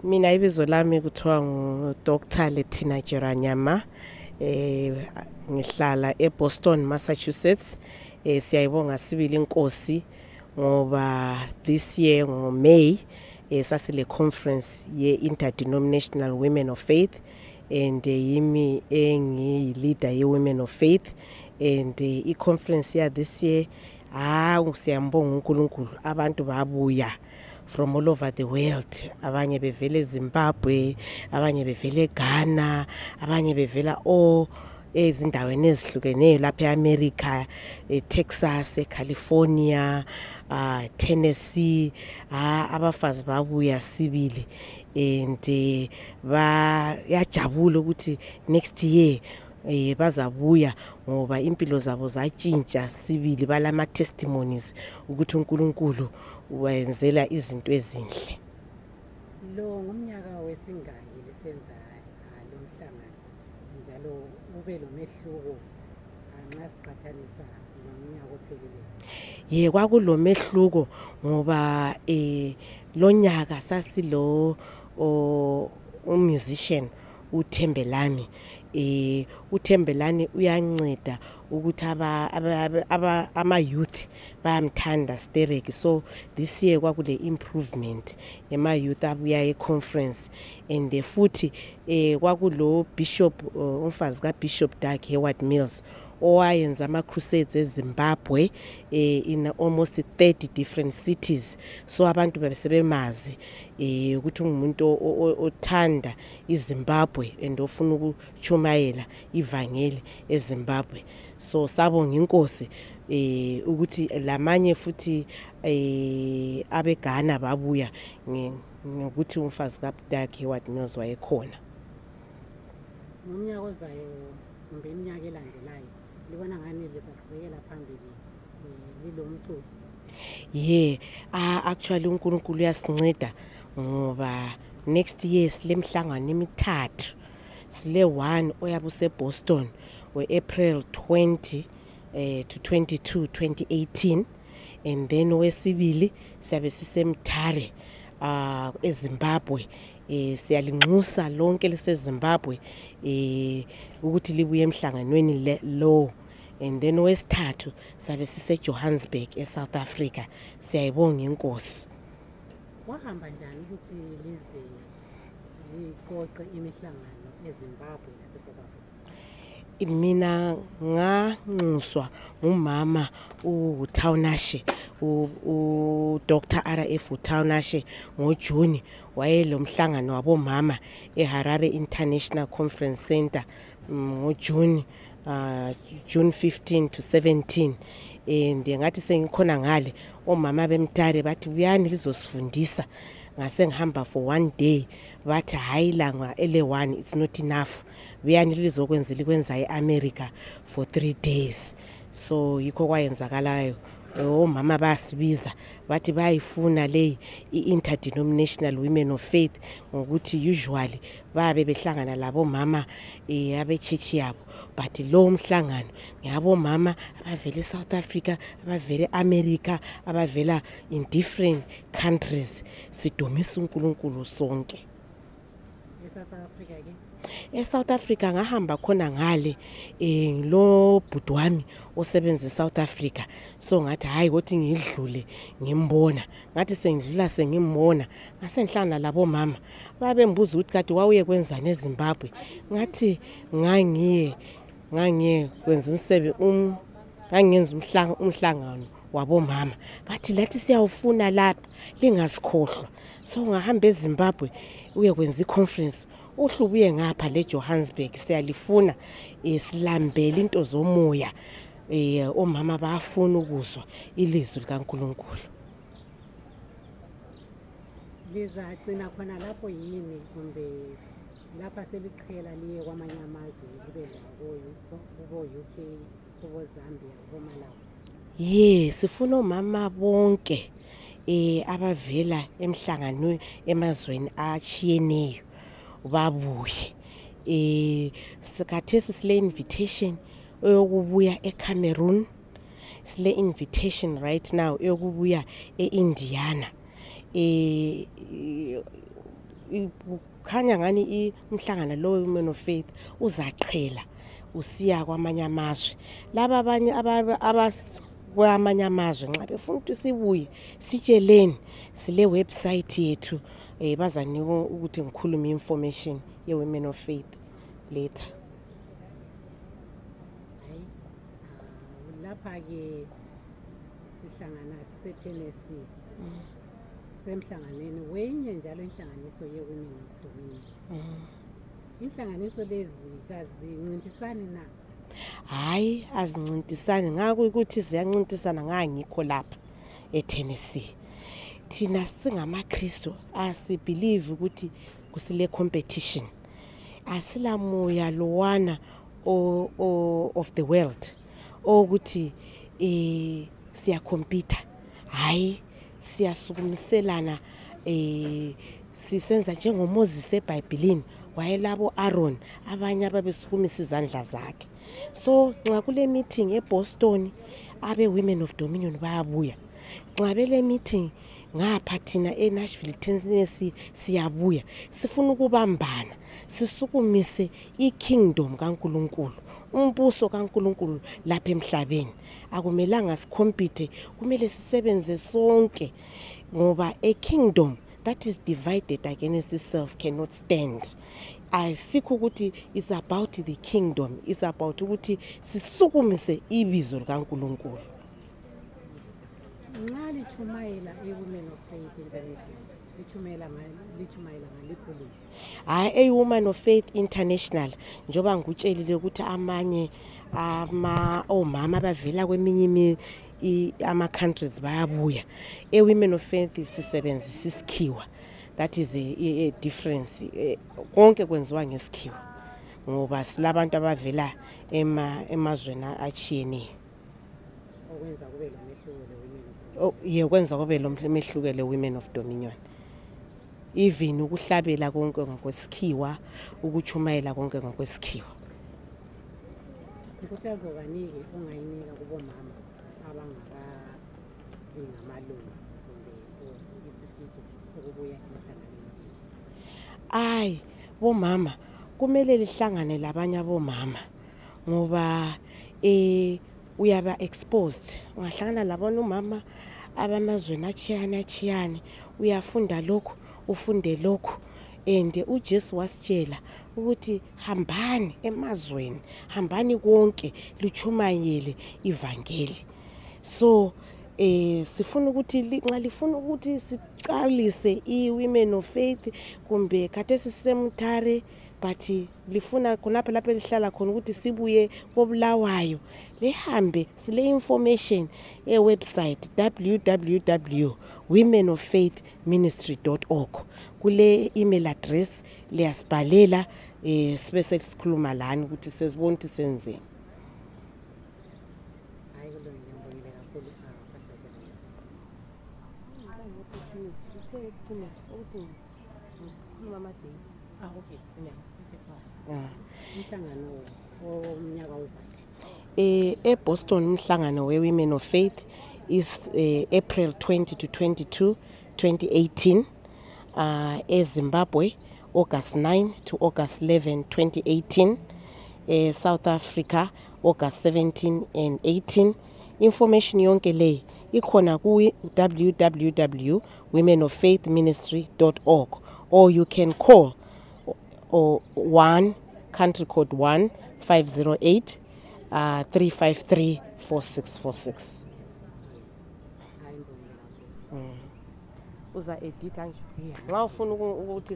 Mina ibizo lami kuthiwa nguDokotela Letina Jeranyama. Ngihlala eBoston, Massachusetts. Siyayibonga sibili inkosi ngoba this year ngoMay sasile conference ye-Interdenominational Women of Faith, and yimi engiyi-leader ye-Women of Faith, and i-conference ya this year siyambonga uNkulunkulu, abantu babuya from all over the world. Abanye bevele eZimbabwe, abanye bevele eGhana, abanye bevela ezindaweni ezihlukeneyo lapha eAmerica, eTexas, eCalifornia, Tennessee. Abafazi babuya sibili, and bayajabula ukuthi next year bazabuya ngoba impilo zabo zatshintsha sibili, balama testimonies ukuthi uNkulunkulu wenzela izinto ezinhle. Lo ngomnyaka wesingaki lisenza lo mhlangano, njalo ube lo mehluko nxa siqhathanisa nomnyaka ophelileyo? Kwakulo mehluko ngoba lo nyaka sasilo musician uThembelani. uThembelani uyanceda ukuthi ama youth bayamthanda Sterek. So this year kwakule improvement ema youth abuya e-conference, and futhi kwakulo bishop, umfazi ka Bishop Doug Howard Mills, owayenza ama-crusades eZimbabwe in almost 30 different cities. So abantu bebesebemazi ukuthi umuntu othanda iZimbabwe and ofuna ukuchumayela ivangeli eZimbabwe. So sabonga inkosi ukuthi lamanye futhi abeGhana babuya ngokuthi umfazi kaDoug Howard Mills wayekhona. Ngomnyaka ozayo kumbe iminyaka elandelayo libona ngani lizaqhubekela phambili lilomculo? Actually uNkulunkulu uyasinceda ngoba next year sile mhlangano emithathu. Sile one oyabe useBoston we-April 20 to 22, 2018, and then wesibili siyabe siseMtare eZimbabwe. Siyalinxusa lonke liseZimbabwe ukuthi libuye emhlanganweni lo, and then wesithathu sabe siseJohannesburg eSouth Africa. Siyayibonga inkosi. Wahamba njani ukuthi lize liqoqe imihlangano eZimbabwe naseSouth Africa? Mina nganxuswa umama uTaunashe, uDr. RF uTaunashe ngoJuni. Wayelo mhlangano wabomama eHarare International Conference Center ngoJuni, June 15 to 17. And ngathi sengikhona ngale omama bemtare bathi buyani lizosifundisa. Ngase ngihamba for one day, bathi hayi langa ele1 it's not enough, buyani lizokwenzela ikwenza eAmerica for 3 days. So yikho kwayenzakalayo. Omama basibiza bathi bayifuna le i-Interdenominational Women of Faith ngokuthi usually babe behlangana labo mama abe-church yabo, but lo mhlangano ngiyabo mama abavela eSouth Africa, abavela eAmerica, abavela in different countries. Sidomisa uNkulunkulu sonke. eSouth Africa ngahamba khona ngale lo bhuti wami osebenza eSouth Africa. So ngathi hayi ukuthi ngidlule ngimbona, ngathi sengidlula sengimbona ngase ngihlangana labo mama babembuza ukuthi kade wawuye kwenzani eZimbabwe. Ngathi ngangiye kwenza ngangenza umhlangano wabo mama. Bathi lathi siyawufuna lapha lingasikhohlwa. So ngahamba eZimbabwe uye kwenza iconference. Uhlubuye ngapha leJohannesburg siyalifuna silambele into zomoya. Omama bayafuna ukuzwa ilizwi likaNkulunkulu. Lizagcina khona lapho yini kumbe lapha seliqhela liye kwamanye amazwe libe kubo UK, kubo Zambia, kubo Malawi? Sifuna omama bonke abavela emhlangano emazweni achiyeneyo babuye. Sikhathesi sile invitation eyokubuya eCameroon, sile invitation right now eyokubuya eIndiana, khanya ngani umhlangano lo Women of Faith uzaqhela usiya kwamanye amazwe. Laba abanye kwamanye amazwe nxa befuna ukuthi sibuye sitsheleni sile website yethu bazanika ukuthi ngikhuluma information ye Women of Faith later. Lapha ke sihlangana siseTennessee. Semhlanganeni wenye njalo inhlanganiso ye-Women of Dominion. Inhlanganiso lezi kazincintisani na? Hayi azincintisani ngakho ukuthi ziyancintisana ngangikho lapha eTennessee. Thina singamaKristu asibelieve ukuthi kusile competition. Asilamoya lowana of the world ukuthi siya compete. Hayi siyasukumiselana sisenza njengoMoses eBhayibhelini wayelabo Aaron abanye ababesukumisa izandla zakhe. So nxa kule meeting eBoston abe Women of Dominion bayabuya. Nxa bele meeting ngapha thina eNashville Tennessee siyabuya sifuna ukubambana sisukumise iKingdom kaNkulunkulu umbuso kaNkulunkulu lapha emhlabeni. Akumelanga sikhompete, kumele sisebenze sonke ngoba a kingdom that is divided against itself cannot stand. Asikho ukuthi it's about the kingdom, it's about ukuthi sisukumise ibizo likaNkulunkulu. Nxa lichumayela iWomen of Faith International lichumayela ngalikhulu. Hayi Women of Faith International njoba ngikutshelile ukuthi amanye omama bavela kweminye ama countries bayabuya. Women of Faith sisebenzisa isikhiwa. That is a difference. Konke kwenziwa ngesikhiwa ngoba silabantu abavela emazweni achiyeneyo. Okwenza kube lomehluko leWomen. Kwenza kube lomehluko leWomen of Dominion. Even ukuhlabela konke ngokwesikhiwa, ukuchumayela konke ngokwesikhiwa. Ikhuthazo kanike ongayinika kubomama abangamalungu kumbe isifiso sokubuya emhlanganweni. Ay, bomama kumele lihlangane labanye abomama ngoba uyaba exposed. Ungahlangana labona umama abamazweni achiyane uyafunda lokho ufunde lokho. And uJesu wasitshela ukuthi hambani emazweni, hambani konke luchumayele ivangeli. So sifuna ukuthi nxa lifuna ukuthi siqalise iWomen of Faith kumbe khathesi sisemthare but lifuna khonapha lapho lihlala khona ukuthi sibuye kobulawayo lihambe sile information website www.womenoffaithministry.org. Kule email address liyasibhalela sibe sesikhuluma lani ukuthi sesibona ukuthi senzeni. eBoston umhlangano weWomen of Faith is April 20 to 22, 2018. eZimbabwe August 9 to August 11, 2018. South Africa August 17 and 18. Information yonke le ikhona ku www.womenoffaithministry.org, or you can call 1 country code 1-508 353 4646. Uza edit nje. Nxa ufuna ukuthi